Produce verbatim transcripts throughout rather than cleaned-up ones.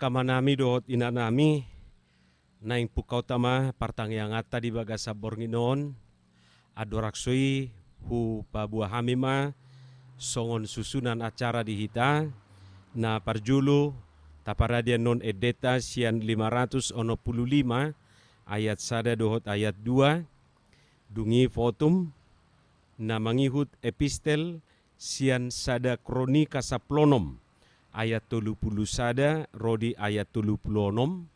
Amanami dohot inanami, naeng pungkaonta ma partangianganta di bagasan borngin on. Andorang so i, hupaboa hami ma songon susunan acara di hita. Na parjolo, taparade annon endenta sian lima ratus onom pulu lima ayat sada dohot ayat dua. Dung i votum, na mangihut epistel sian sada Kronika sampulu onom ayat tolu pulu sada ro di ayat tolu pulu onom.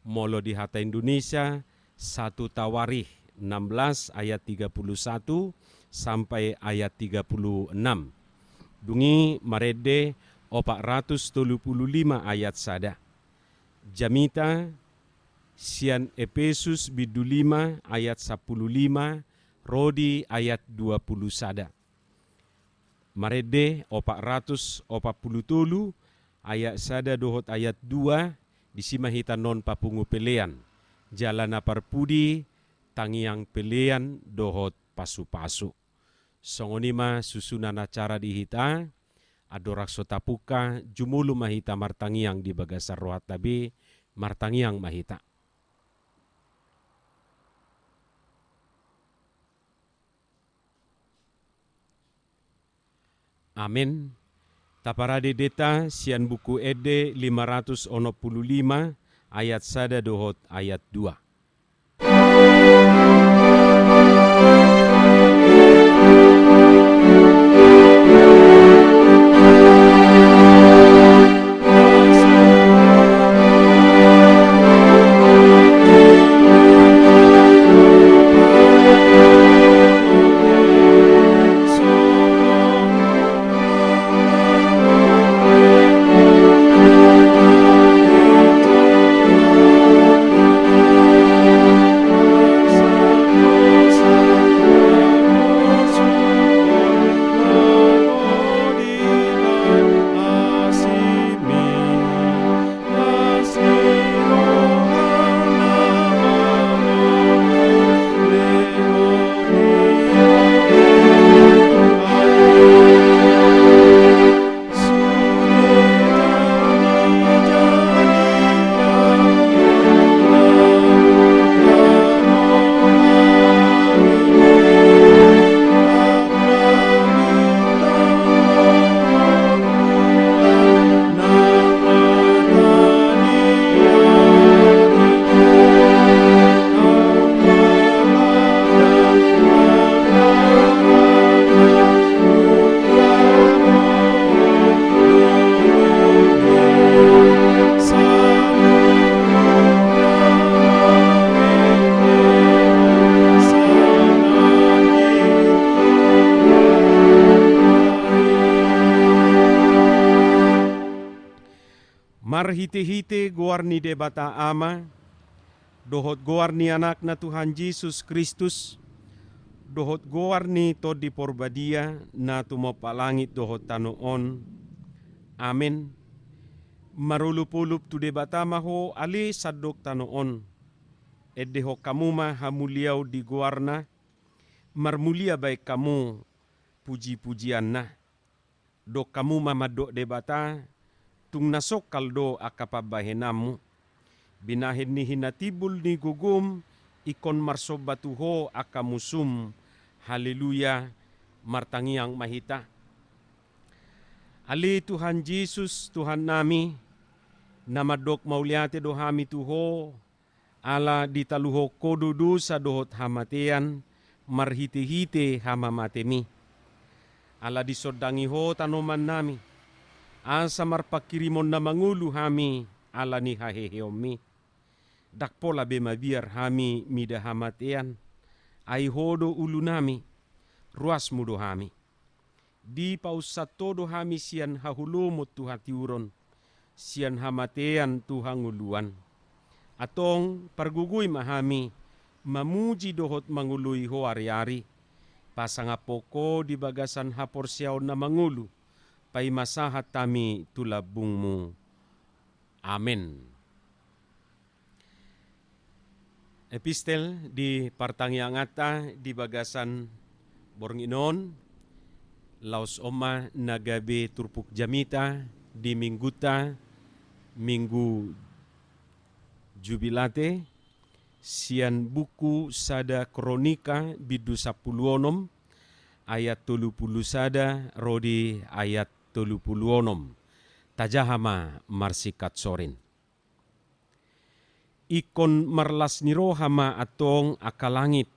Molo di hata Indonesia, satu Tawarikh enam belas ayat tiga pulu satu sampai ayat tiga pulu enam. Dung i marende opat ratus tolu pulu lima ayat sada. Jamita sian Epesus bindu lima ayat sampulu lima ro di ayat dua pulu sada. Marende opat ratus opat pulu tolu ayat sada dohot ayat dua, disi ma hita annon papungu pelean. Jala na parpudi, tangiang pelean dohot pasupasu. Songon i ma susunan acara di hita. Andorang so tapungka, jumolo ma hita martangiang di bagasan rohanta be. Martangiang ma hita. Amen. Taparade endenta sian Buku Ende lima ratus onom pulu lima ayat sada dohot ayat dua. Marhitehite goar ni Debata Ama, dohot goar ni Anakna Tuhan Jesus Kristus, dohot goar ni Tondi Porbadia na tumompa langit dohot tano on. Amen. Marolopolop tu Debata ma ho ale sandok tano on. Endehon hamu ma hamuliaon di goarna, marmulia baen hamu pujipujianna. Dok hamu ma mandok Debata, tung na songkal do angka pambahenanmu. Binahen ni hinatimbul ni gogom, ingkon marsomba tu ho angka musum. Haleluya, martangiang ma hita. Ale Tuhan Jesus, Tuhannami, na mandok mauliate do hami tu ho, ala ditaluhon ho do dosa dohot hamatean, marhitehite hamamatemi. Ala disondangi ho tanomannami, asa marpanghirimon na mangolu hami ala ni haheheonmi. Ndang pola be mabiar hami mida hamatean, ai ho do ulunami, ruasmu do hami. Dipaunsanto do hami sian haholomon tu hatiuron, sian hamatean tu hangoluan. Antong pargogoi ma hami mamuji dohot mangoloi ho ari-ari, pasangaphon ho di bagasan haporseaon na mangolu, paima sahat hami tu lambungmu. Amen. Epistel di partangianganta di bagasan borngin on, laos on ma na gabe turpuk jamita di minggunta, Minggu Jubilate, sian buku Sada Kronika bindu sampulu onom, ayat tolu pulu sada ro di ayat tolu pulu onom. Tajaha ma marsingkat sorin. Ingkon marlas ni roha ma antong angka langit,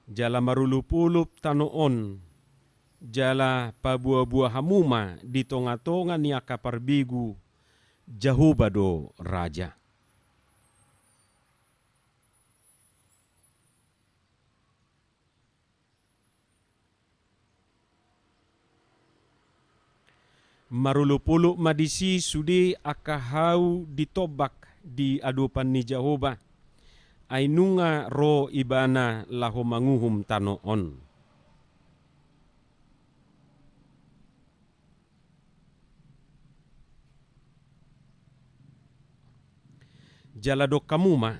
jala marolopolop tano on, jala paboaboa hamu ma di tongatonga ni angka parbegu, Jahowa do Raja. Marolopolop ma disi sude angka hau ditombak di adopan ni Jahowa, ai nunga ro Ibana laho manguhum tano on. Jala dok hamu ma,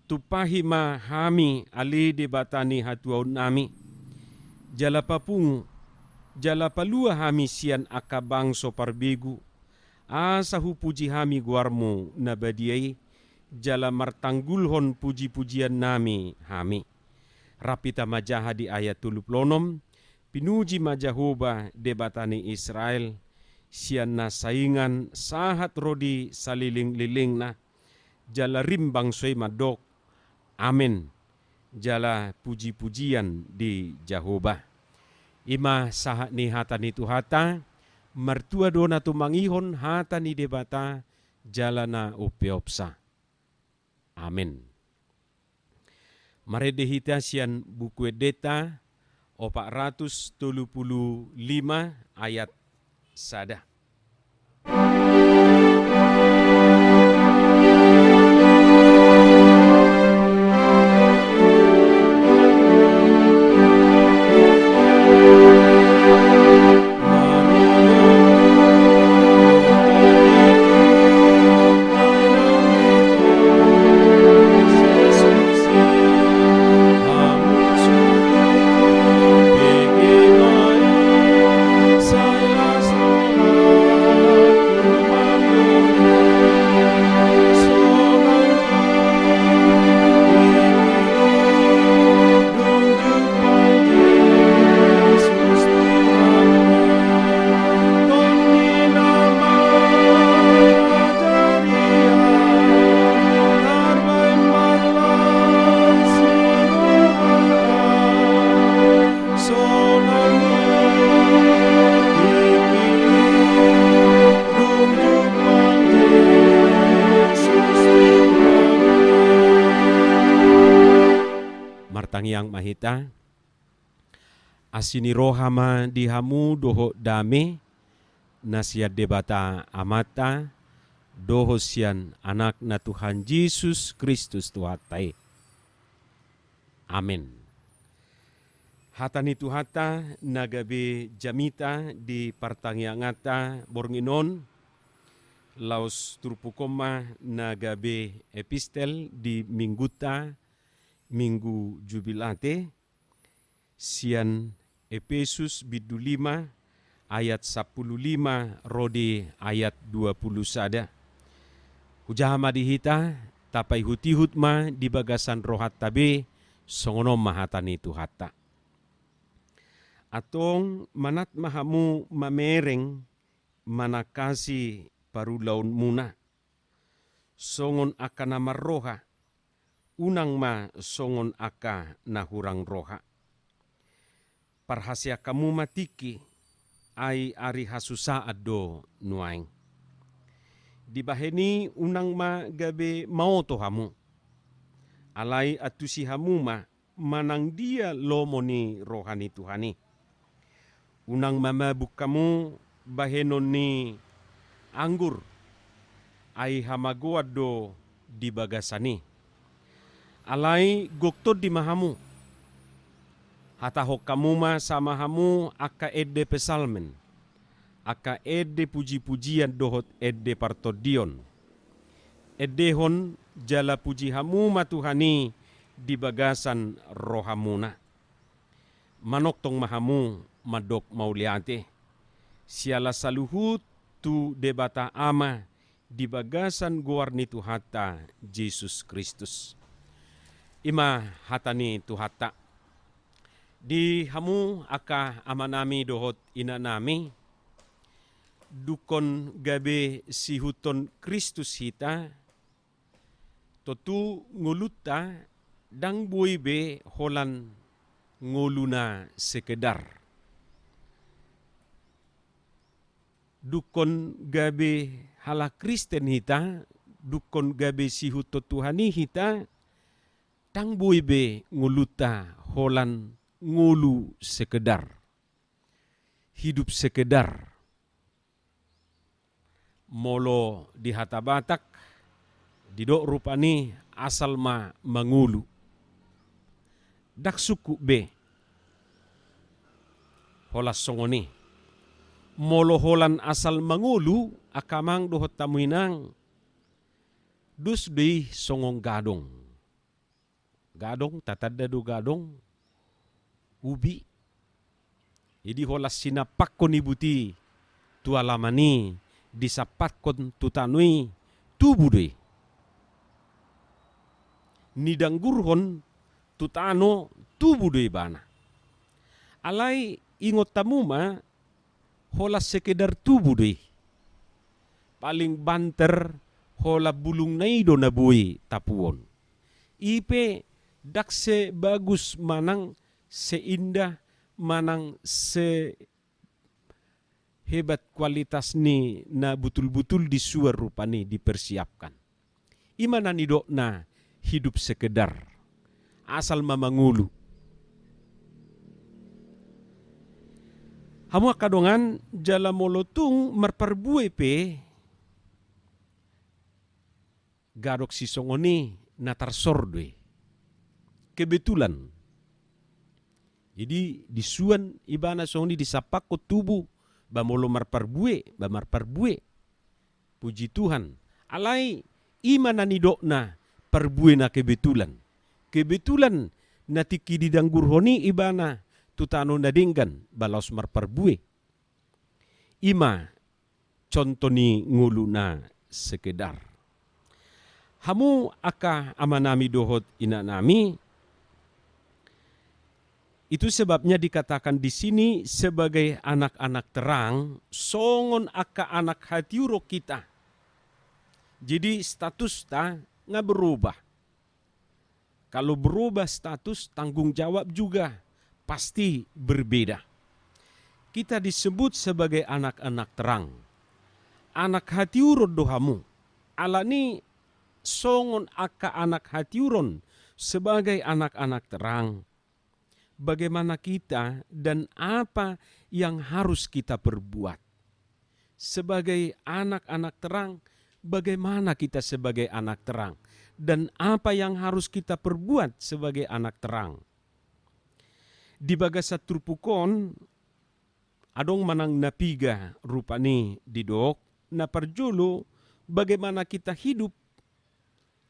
tumpahi ma hami ale Debata ni hatuaonnami, jala papungu, jala palua hami sian angka bangso parbegu, asa hupuji hami goarmu na badia i, jala martanggulhon pujipujiannami hami. Rap hita manjaha di ayat tolu pulu onom, pinuji ma Jahowa Debata ni Israel, sian na saingan sahat ro di salelenglelengna, jala rim bangso i mandok, Amen, jala pujipujian di Jahowa. I ma sahat ni hata ni Tuhanta, martua do na tumangihon hata ni Debata, jala na umpeopsa. Amen. Marende hita sian Buku Endenta opat ratus tolu pulu lima ayat sada. Martangiang ma hita. Asi ni roha ma di hamu dohot dame, na sian Debata Amanta, dohot sian Anakna Tuhan Jesus Kristus Tuhanta i. Amen. Hata ni Tuhanta na gabe jamita di partangianganta borngin on, laos turpuk on ma na gabe epistel di minggunta, Minggu Jubilate, sian Epesus bindu lima ayat sampulu lima ro di ayat dua pulu sada. Hujaha ma di hita, tapaihutihut ma di bagasan rohanta be, songon on ma hata ni Tuhanta. Antong manat ma hamu mamereng manangkasi parulaonmuna. Songon angka na marroha, unang ma songon angka na hurang roha. Parhaseang hamu ma tingki, ai ari hasusaan do nuaeng. Dibahen i unang ma gabe maoto hamu. Alai antusi hamu ma manang dia lomo ni roha ni Tuhan i. Unang ma mabuk hamu bahenon ni anggur, ai hamagoan do di bagasan i. Alai gok tondi ma hamu. Hatahon hamu ma sama hamu angka ende psalmen, angka ende pujipujian dohot ende partondion. Endehon jala puji hamu ma Tuhan i di bagasan rohamuna. Manongtong ma hamu mandok mauliate, siala saluhut tu Debata Ama di bagasan goar ni Tuhanta Jesus Kristus. I ma hata ni Tuhanta. Di hamu angka amanami dohot inanami, dungkon gabe siihuthon Kristus hita, tontu ngolunta ndang boi be holan ngolu na sekedar. Dungkon gabe halak Kristen hita, dungkon gabe siihuthon Tuhan i hita, ndang boi be ngolunta holan ngolu sekedar, hidup sekedar. Molo di hata Batak, didok rupani asal ma mangolu. Ndang sungkun be holan songon i. Molo holan asal mangolu, angka amang dohot hamu inang, dos do i songon gadong. Gadong, tatanda do gadong, ubi. Jadi holan sinampakhon ibana i tu alaman i, disampakhon tu tano i, tubu do i. Nidanggurhon tu tano, tubu do ibana. Alai ingot hamu ma, holan sekedar tubu do i. Paling banter holan bulungna i do na boi tapuon. I pe ndang sebagus manang seindah manang sehebat kualitas ni na butul-butul disuan rupani dipersiapkan. I ma na nidokna hidup sekedar. Asal ma mangolu. Hamu angka dongan, jala molo tung marparbue pe, gadok sisongon i na tarsor do i. Kebetulan. Jadi disuan ibana songon i, disampakhon tubu, ba molo marparbue, ba marparbue. Puji Tuhan. Alai i ma na nidokna parbue na kebetulan. Kebetulan na tingki didanggurhon i ibana tu tano na denggan, ba laos marparbue. I ma contoh ni ngolu na sekedar. Hamu angka amanami dohot inanami, itu sebabnya dikatakan di sini sebagai anak-anak terang, songon angka anak hatiuron hita. Jadi statusta nga berubah. Kalau berubah status, tanggung jawab juga pasti berbeda. Kita disebut sebagai anak-anak terang. Anak hatiuron do hamu. Alani songon angka anak hatiuron sebagai anak-anak terang. Bagaimana kita dan apa yang harus kita perbuat? Sebagai anak-anak terang, bagaimana kita sebagai anak terang? Dan apa yang harus kita perbuat sebagai anak terang? Di bagasan turpuk on, adong manang na piga rupani didok, na parjolo, bagaimana kita hidup,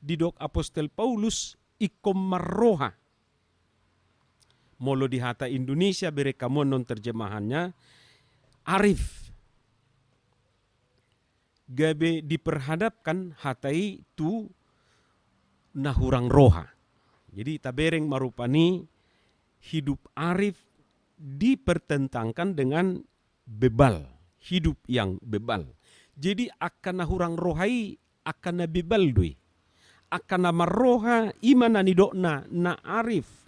didok Apostel Paulus, ingkon marroha. Molo di hata Indonesia, bereng hamu annon terjemahannya, arif. Gabe diperhadapkan hata i tu na hurang roha. Jadi tabereng ma rupani hidup arif dipertentangkan dengan bebal, hidup yang bebal. Jadi angka na hurang roha i angka na bebal do i. Angka na marroha i ma na nidokna na arif.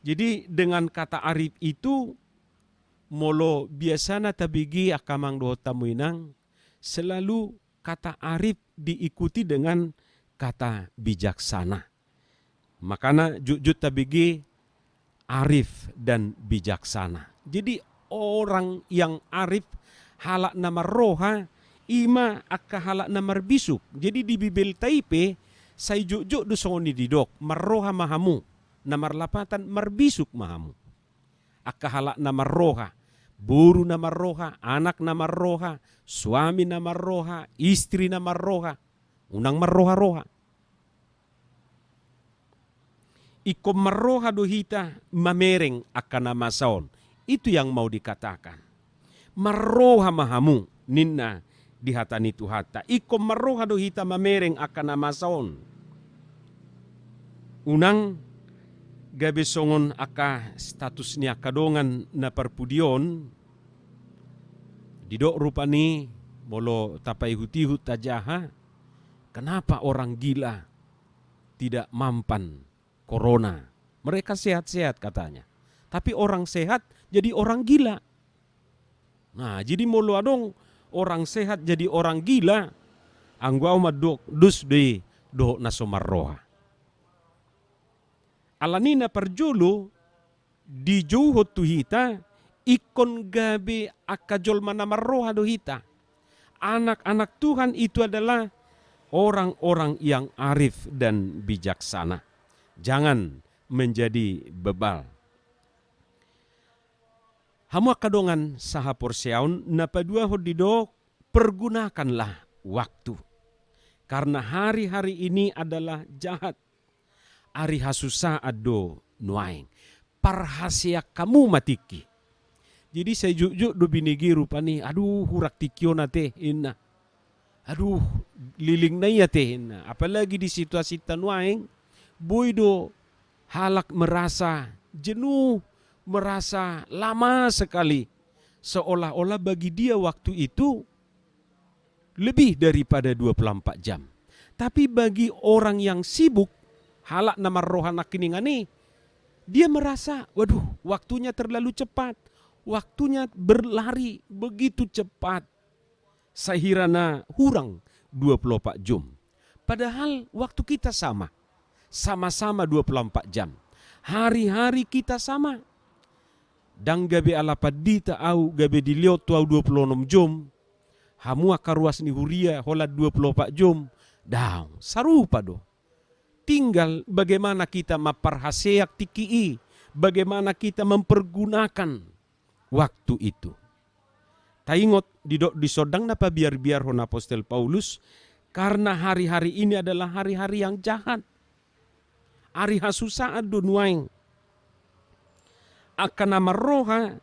Jadi dengan kata arif itu, molo biasana tabege angka amang dohot hamu inang, selalu kata arif diikuti dengan kata bijaksana. Makana jotjot tabege arif dan bijaksana. Jadi orang yang arif, halak na marroha, i ma angka halak na marbisuk. Jadi di Bibelta i pe sai jotjot do songon i didok, marroha ma hamu, na marlapatan marbisuk ma hamu. Angka halak na marroha, boru na marroha, anak na marroha, suami na marroha, istri na marroha, unang marroha-roha. Ingkon marroha do hita mamereng angka na masa on. Itu yang mau dikatakan. Marroha ma hamu, ninna di hata ni Tuhanta. Ingkon marroha do hita mamereng angka na masa on. Unang gabe songon angka status ni angka dongan na parpudi on, didok rupani molo tapaihut-ihut tajaha, kenapa orang gila tidak mampan corona? Mereka sehat-sehat katanya. Tapi orang sehat jadi orang gila. Nah, jadi molo adong orang sehat jadi orang gila, anggo au mandok dos do i dohot na so marroha. Alani na parjolo dijouhon tu hita, ingkon gabe angka jolma na marroha do hita. Anak-anak Tuhan itu adalah orang-orang yang arif dan bijaksana. Jangan menjadi bebal. Hamu angka dongan sahaporseaon, na paduahon didok, pergunakanlah waktu. Karena hari-hari ini adalah jahat. Ari hasusaan do nuaeng. Parhaseang hamu ma tingki. Jadi sai jotjot do binege rupani, aduh, hurang tingki on ate, inna. Aduh, leleng na i ate, inna. Apalagi di situasi ta nuaeng, boi do halak merasa jenuh, merasa lama sekali. Seolah-olah bagi dia waktu itu lebih daripada dua puluh empat jam. Tapi bagi orang yang sibuk, halak na marroha nangkiningan i, dia merasa, waduh, waktunya terlalu cepat. Waktunya berlari begitu cepat. Sahira na hurang dua puluh empat jam. Padahal waktu kita sama. Sama-sama dua puluh empat jam. Hari-hari kita sama. Ndang gabe ala pandita au gabe dilehon tu au dua puluh onom jam. Hamu angka ruas ni huria holan dua puluh empat jam. Daong, sarupa do. Tinggal bagaimana kita mamparhaseang tingki i, bagaimana kita mempergunakan waktu itu. Taingot, didok dison, ndang na pabiar-biarhon apostel Paulus, karena hari-hari ini adalah hari-hari yang jahat. Ari hasusaan do nuaeng. Angka na marroha,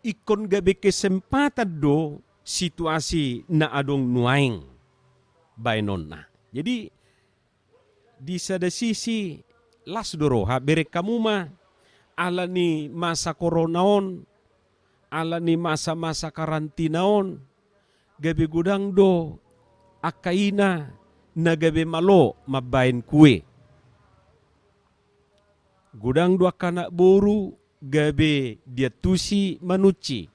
ingkon gabe kesempatan do situasi na adong nuaeng baenonna. Jadi, di sada sisi, las do roha, bereng hamu ma, ala ni masa korona on, ala ni masa-masa karantina on, gabe godang do angka ina na gabe malo mambaen kue. Godang do angka anak boru gabe diantusi manunsi.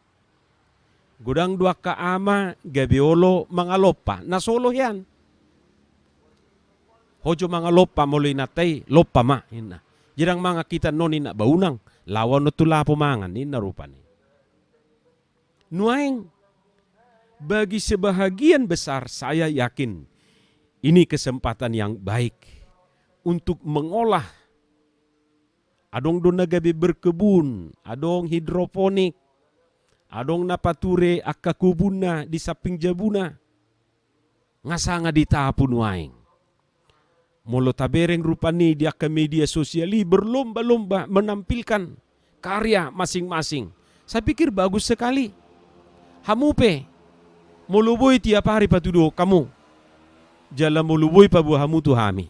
Godang do angka ama gabe olo mangalompa. Na so olo hian. Ho jo mangalompa molo inanta i, lompa ma, inna. Jadi ndang mangan hita annon, inna, ba unang, laho annon tu lapo mangan, inna rupani. Nuaeng, bagi sebahagian besar saya yakin ini kesempatan yang baik untuk mengolah. Adong do na gabe berkebun, adong hidroponik, adong na pature angka kebunna di samping jabuna. Nga sanga ditapu nuaeng. Molo tabereng rupani di angka media sosial i berlomba-lomba menampilkan karya masing-masing. Saya pikir bagus sekali. Hamu pe, molo boi tiap hari patuduhon hamu. Jala molo boi paboa hamu tu hami.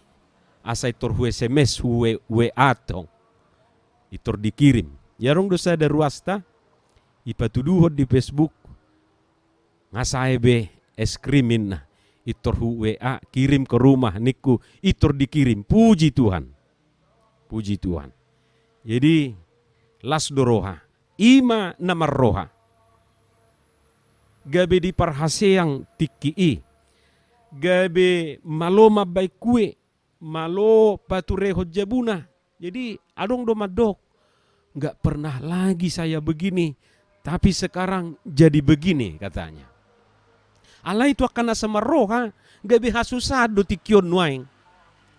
Asa intor hu S M S, hu W A tong. Intor dikirim. Ia adong do sada ruasta, ipatuduhon di Facebook. Nga sae be es krim, inna. Intor hu W A, kirim ke rumah, ningku, intor dikirim. Puji Tuhan. Puji Tuhan. Jadi, las do roha. I ma na marroha. Gabe diparhaseang tingki i. Gabe malo mambaen kue. Malo paturehon jabuna. Jadi, adong do mandok, "Nggak pernah lagi saya begini, tapi sekarang jadi begini," katanya. Alai tu angka na so marroha, gabe hasusaan do tingki on nuaeng.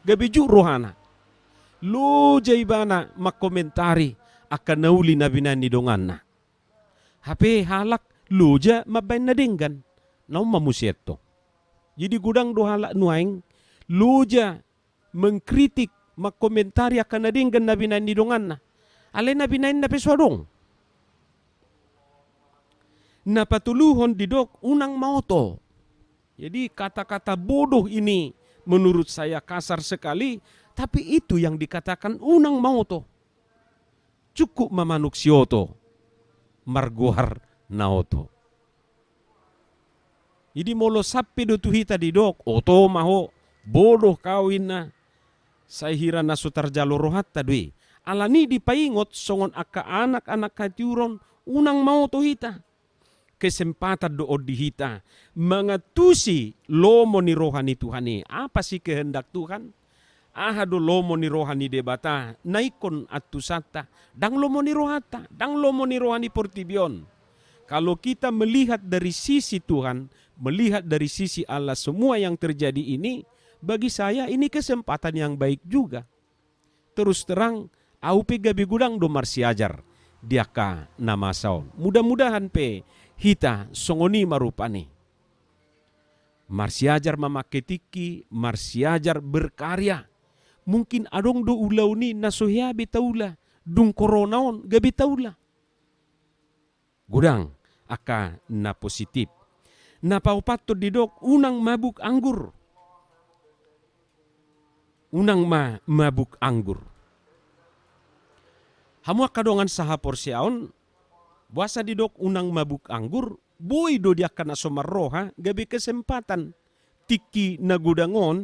Gabe jut rohana. Loja ibana mangkomentari angka na uli na binaen ni donganna. Hape halak loja mambaen na denggan. Naung ma muse antong. Jadi godang do halak nuaeng loja mengkritik, mangkomentari angka na denggan na binaen ni donganna. Alai na binaenna pe so adong. Na patoluhon didok unang maoto. Jadi kata-kata bodoh ini menurut saya kasar sekali, tapi itu yang dikatakan unang maoto. Cukup ma manuk sioto margoar na oto. Jadi molo sampe do tu hita didok, oto ma ho, bodoh kau inna, sai hira na so tarjalo rohanta do i. Alani dipaingot songon angka anak-anak hatiuron, unang maoto hita. Kesempatan do on di hita mangantusi lomo ni roha ni Tuhan i. Apa sih kehendak Tuhan? Aha do lomo ni roha ni Debata na ingkon antusanta? Ndang lomo ni rohanta, ndang lomo ni roha ni portibi on. Kalau kita melihat dari sisi Tuhan, melihat dari sisi Allah, semua yang terjadi ini, bagi saya ini kesempatan yang baik juga. Terus terang, au pe gabe godang do marsiajar di angka na masa on. Mudah-mudahan pe hita songon i ma rupani. Marsiajar mamangke tingki, marsiajar berkarya. Mungkin adong do ulaon i na so hea be taula, dung corona on gabe taula. Godang angka na positif. Na paopathon didok unang mabuk anggur. Unang ma mabuk anggur. Hamu angka dongan sahaporseaon, boasa didok unang mabuk anggur? Boi do di angka na so marroha gabe kesempatan. Tingki na godang on,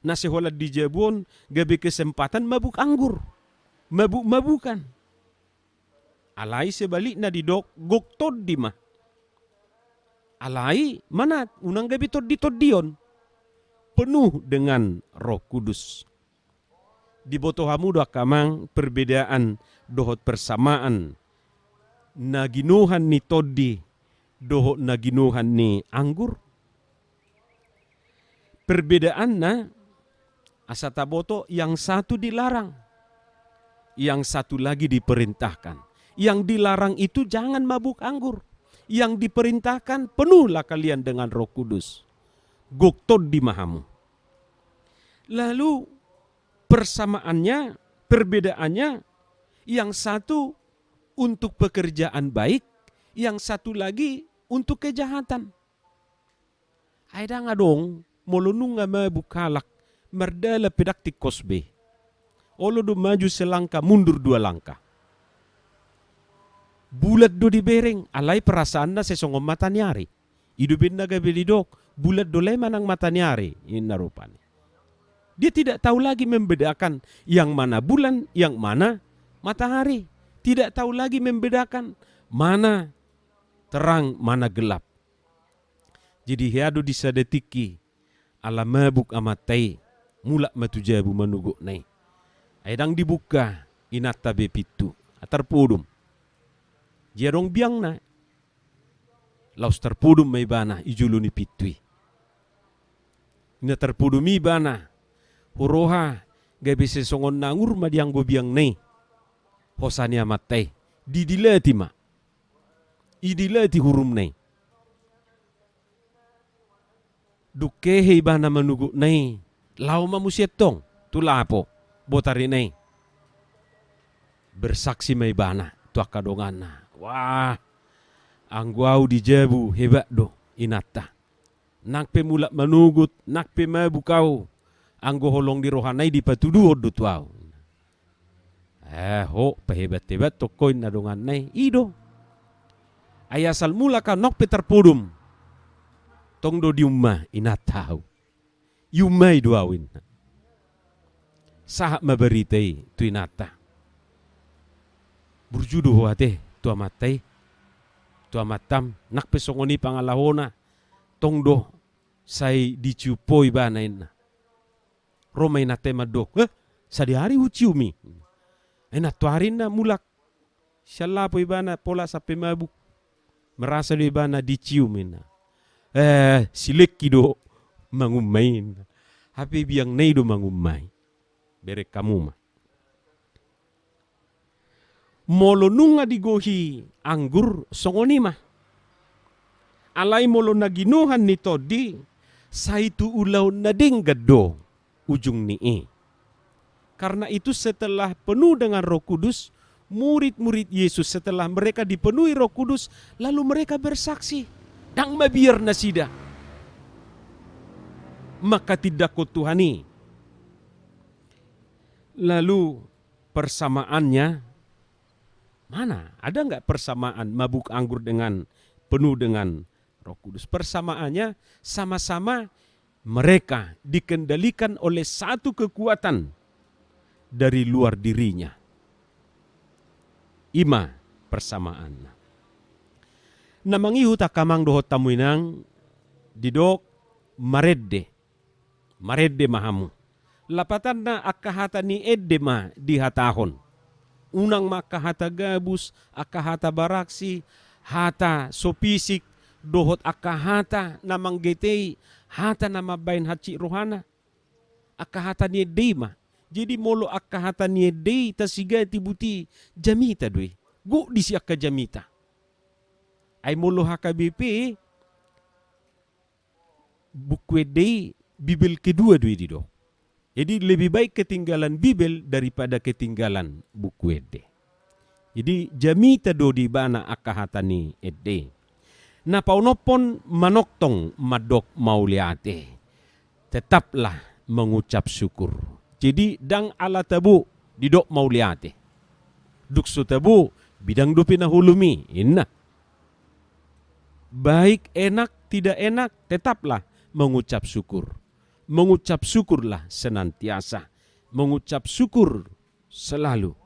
na sai holan di jabu on, gabe kesempatan mabuk anggur. Mabuk-mabukan. Alai sebalikna didok gok tondi ma. Alai manat, unang gabe tondi-tondion. Penuh dengan Roh Kudus. Diboto hamu do angka amang perbedaan dohot persamaan na ginohan ni tondi dohot na ginohan ni anggur? Perbedaanna, asa taboto, yang satu dilarang, yang satu lagi diperintahkan. Yang dilarang itu jangan mabuk anggur. Yang diperintahkan penuhlah kalian dengan Roh Kudus. Gok tondi ma hamu. Lalu persamaannya, perbedaannya, yang satu untuk pekerjaan baik, yang satu lagi untuk kejahatan. Ai ndang adong, molo nunga mabuk halak, mardalan pe ndang tingkos be. Olo do maju selangkah, mundur dua langkah. Bulat do dibereng, alai perasaanna sai songon mata ni ari. I do umbahen na gabe didok, bulat do lae manang mata ni ari, inna rupani. Dia tidak tahu lagi membedakan yang mana bulan, yang mana matahari. Tidak tahu lagi membedakan mana terang, mana gelap. Jadi hea do di sada tingki, ala mabuk amanta i, mulak ma tu jabu manogotna i. Ai ndang dibuka inanta be pintu, tarpodom. Dia adong biangna. Laos tarpodom ma ibana i jolo ni pintu i. Inna tarpodom i ibana. Huroha gabe sai songon na angur ma dianggo biangna i. Hosa ni amanta i. Didilati ma. Idilati hurumna i. Dung kehe ibana manogotna i, laho ma muse antong tu lapo botarina i. Bersaksi ma ibana tu angka donganna. Wah, anggo au di jabu hebat do inanta. Nang pe mulak manogot, nang pe mabuk au, anggo holong ni rohana i dipatuduhon do tu au. Eh, ho, pahebat-hebat tong ho, inna donganna i. I do. Ai asal mulak au, nang pe tarpodom, tong do diumma inanta au. Iummai do au, inna. Sahat ma barita i tu inanta. Burju do ho ate tu amanta i, tu amantam, nang pe songon i pangalahona, tong do sai dicium ho ibana, inna. Ro ma inanta i mandok, "Eh, sadihari hucium i." Ai nantoari, inna, mulak sian lapo ibana pola sampe mabuk. Merasa do ibana dicium, inna. "Eh, silengki do mangumma i, inna. Hape biangna i do mangumma i. Bereng hamu ma." Molo nunga digohi anggur, songon i ma. Alai molo na ginohan ni tondi, sai tu ulaon na denggan do ujung ni i. Karena itu, setelah penuh dengan Roh Kudus, murid-murid Yesus, setelah mereka dipenuhi Roh Kudus, lalu mereka bersaksi. Ndang mabiar nasida manghatindanghon Tuhan i. Lalu persamaannya mana? Ada nggak persamaan mabuk anggur dengan penuh dengan Roh Kudus? Persamaannya sama-sama mereka dikendalikan oleh satu kekuatan dari luar dirinya. I ma persamaanna. Na mangihut angka amang dohot hamu inang, didok marende. Marende ma hamu. Lapatanna angka hata ni ende ma dihatahon. Unang ma angka hata gabus, angka hata baraksi, hata so pisik, dohot angka hata na manggetei, hata na mambahen hansit rohana. Angka hata ni ende i ma. Jadi molo angka hata ni ende i tasigati buti, jamita do i. Gok disi angka jamita. Ai molo H K B P, buku ende i Bibel kedua do i didok. Jadi lebih baik ketinggalan Bibel daripada ketinggalan buku ende. Jadi jamita do di ibana angka hata ni ende. Na paonomhon manongtong mandok mauliate. Tetaplah mengucap syukur. Jadi ndang ala tabo didok mauliate. Dung so tabo, bidang dope na holom i, inna. Baik enak, tidak enak, tetaplah mengucap syukur. Mengucap syukurlah senantiasa. Mengucap syukur selalu.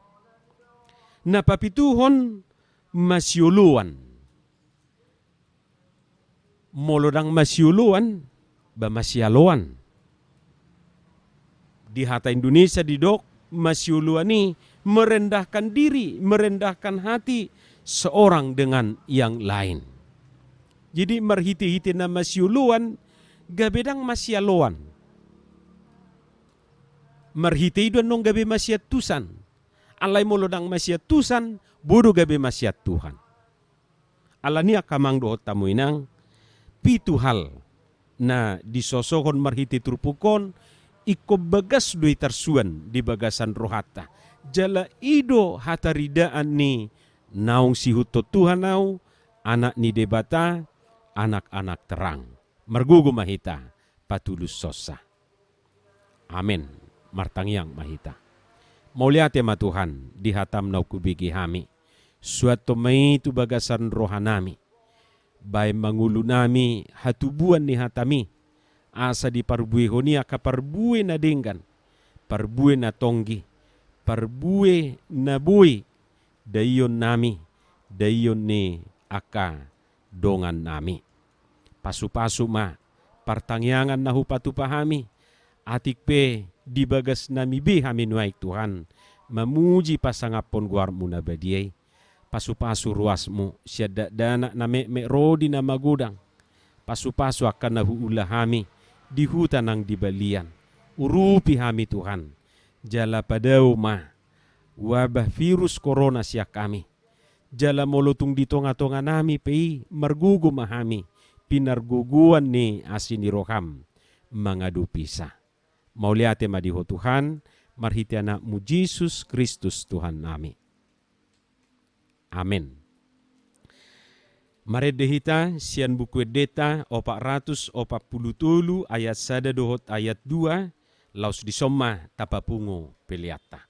Na papituhon masioloan. Molo ndang masioloan, ba masialoan. Di hata Indonesia didok, masioloan i merendahkan diri, merendahkan hati seorang dengan yang lain. Jadi marhite-hite na masioloan, gabe ndang masialoan. Marhite i do annon gabe masiantusan. Alai molo ndang masiantusan, boi do gabe masiantuhan. Alani i angka amang dohot hamu inang, pitu hal na disosohon marhite turpuk on, ingkon bagas do i tarsuan di bagasan rohanta. Jala i do hataridaan ni naung siihuthon Tuhan ahu, Anak ni Debata, anak-anak terang. Margogo ma hita patulushonsa. Amen. Martangiang ma hita. Mauliate ma Tuhan di hatam naung hubege hami. Suanhon ma i tu bagasan rohanami. Baen ma ngolunami hatubuan ni hatami. Asa diparbuehon i angka parbue na denggan. Parbue na tonggi. Parbue na boi daionnami, daion ni angka dongannami. Pasu-pasu ma partangiangan na hupatupa hami, atik pe di bagasnami be hami nuaeng Tuhan, mamuji pasangaphon goarmu na badia i. Pasu-pasu ruasmu, sian dakdanak na metmet ro di na magodang. Pasu-pasu angka na huula hami, di huta nang di balian. Urupi hami Tuhan, jala padao ma wabah virus korona sian hami. Jala molo tung di tonga-tonganami pe i margogo ma hami, pinargogoan ni asi ni roham mangadopisa. Mauliate ma di Ho Tuhan, marhite Anakmu Jesus Kristus Tuhannami. Amen. Marende hita sian Buku Endenta opat ratus opat pulu tolu ayat sada dohot ayat dua, laos dison ma tapapungu peleanta.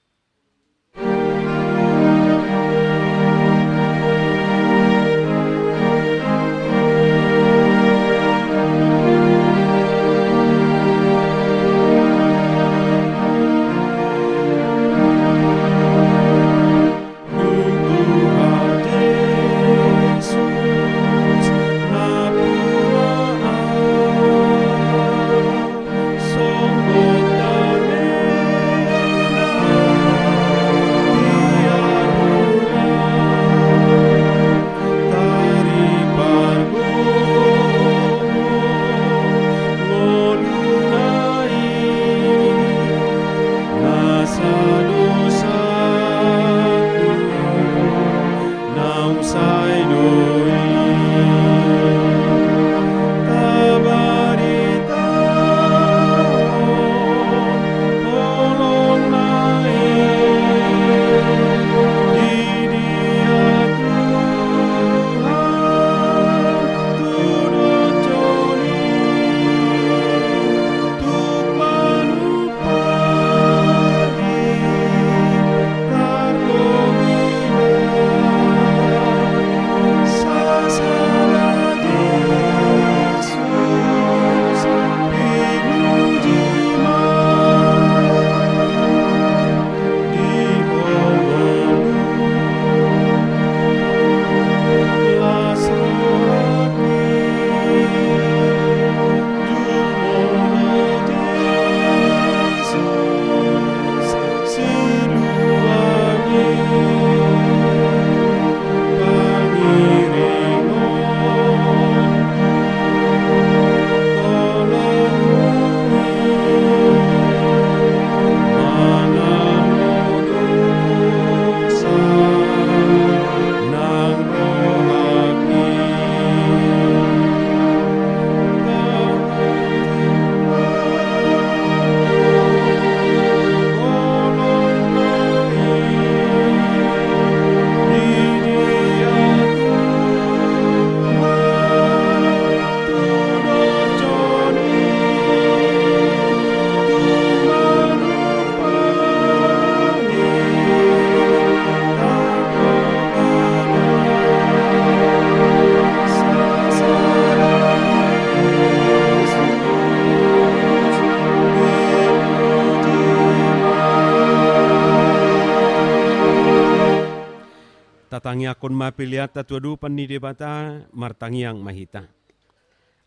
Tangiangkon ma peleanta tu adopan ni Debata, martangiang ma hita.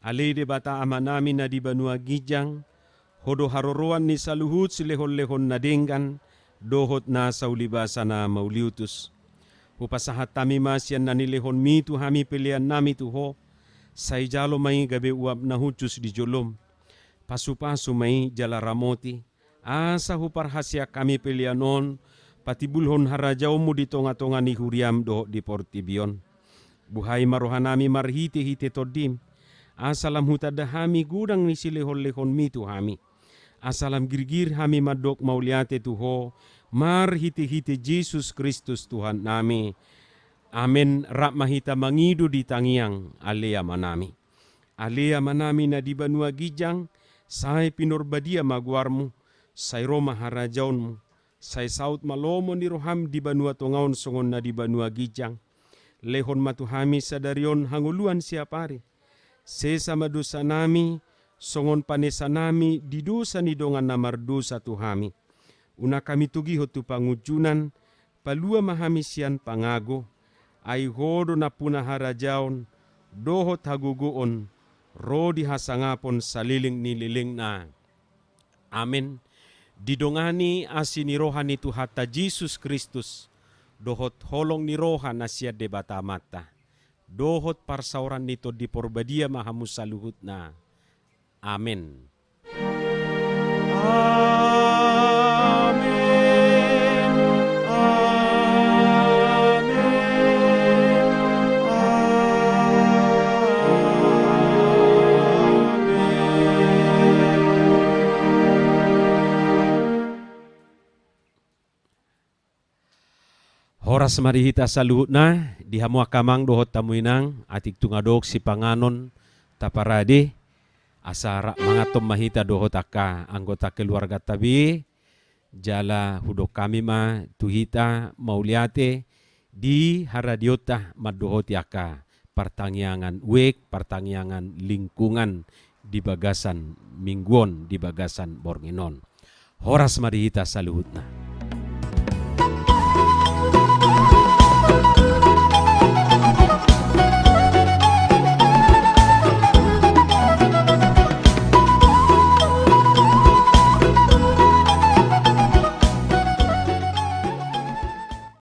Ale Debata Amanami na di banua ginjang, Ho do haroroan ni saluhut silehonlehon na denggan, dohot nasa ulibasa na mauliutus. Hupasahat hami ma sian na nilehonMi tu hami peleannami tu Ho, sai jalo ma i gabe uap na hushus di joloM. Pasupasu ma i jala ramoti, asa huparhaseang hami pelean on, patimbulhon harajaonMu di tongatonga ni huriaM dohot di portibi on. Buhai ma rohanami marhitehite TondiM, asa lam hutanda hami godang ni silehonlehonMi tu hami. Asa lam girgir hami mandok mauliate tu Ho, marhitehite Jesus Kristus Tuhannami. Amen. Rap ma hita mangido di tangiang, Ale Amanami. Ale Amanami na di banua ginjang, sai pinarbadia ma goarMu, sai ro ma harajaonMu, sai saut ma lomo ni rohaM di banua tonga on songon na di banua ginjang. Lehon ma tu hami sadari on hangoluan siapari. Sesa ma dosanami, songon panesanami di dosa ni dongan na mardosa tu hami. Unang hami togihon tu pangunjunan, palua ma hami sian pangago, ai Ho do nampuna harajaon, dohot hagogoon, ro di hasangapon saleleng ni lelengna. Amen. Didongani asi ni roha ni Tuhanta Jesus Kristus, dohot holong ni roha na sian Debata Amanta, dohot parsaoran ni Tondi Porbadia ma hamu saluhutna. Amen. Amen. Amen. Amen. Horas ma di hita saluhutna, di hamu angka amang dohot hamu inang, atik tung adong sipanganon taparade, asa rap manganhon ma hita dohot angka anggota keluarganta be, jala hudok hami ma tu hita mauliate di haradionta mandohoti angka partangiangan wijk, partangiangan lingkungan di bagasan minggu on, di bagasan borngin on. Horas ma di hita saluhutna.